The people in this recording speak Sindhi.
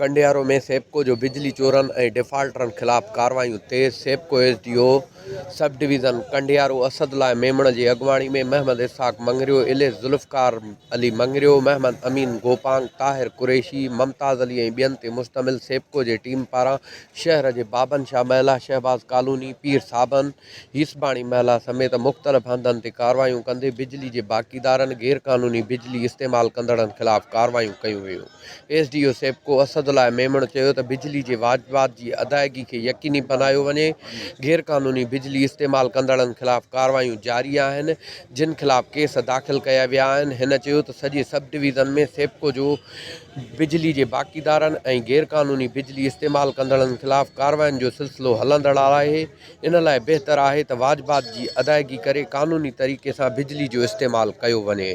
ڪنڊيارو ۾ سيپڪو جو بجلي چورن ۽ ڊفالٽرن خلاف ڪارروايون تيز، SEPCO S D O sub division Kandiaro Asad Ullah Memon جي اڳواڻي ۾ محمد اسحاق مڱريو، اليس ذوالفقار علي مڱريو، محمد امين گوپانگ، طاهر قريشي، ممتاز علي ۽ ٻين تي مشتمل سيپڪو جي ٽيم پاران شهر جي بابن شاهه محلا، شهباز ڪالوني، پير صابن، هيسباڻي محلا سميت مختلف هنڌن تي ڪارروايون ڪندي بجلي جي باقيدارن، غيرقانوني بجلي استعمال ڪندڙن خلاف ڪارروايون ڪيون ويون. S D O SEPCO Asad Ullah Memon چيو ته بجلي جي واجبات جي ادائگي کي يقيني بنايو وڃي، غيرقانوني بجلي استعمال ڪندڙن خلاف ڪارروايون جاري آهن، جن خلاف ڪيس داخل ڪيا ويا آهن، هن چيو ته سڄي سب ڊويزن ۾ سيپڪو جو بجلي جي باقيدارن ۽ غيرقانوني بجلي استعمال ڪندڙن خلاف ڪاررواين جو سلسلو هلندڙ آهي، ان لاء بهتر آهي ته واجبات جي ادائگي ڪري قانوني طريقي سان بجلي جو استعمال ڪيو وڃي.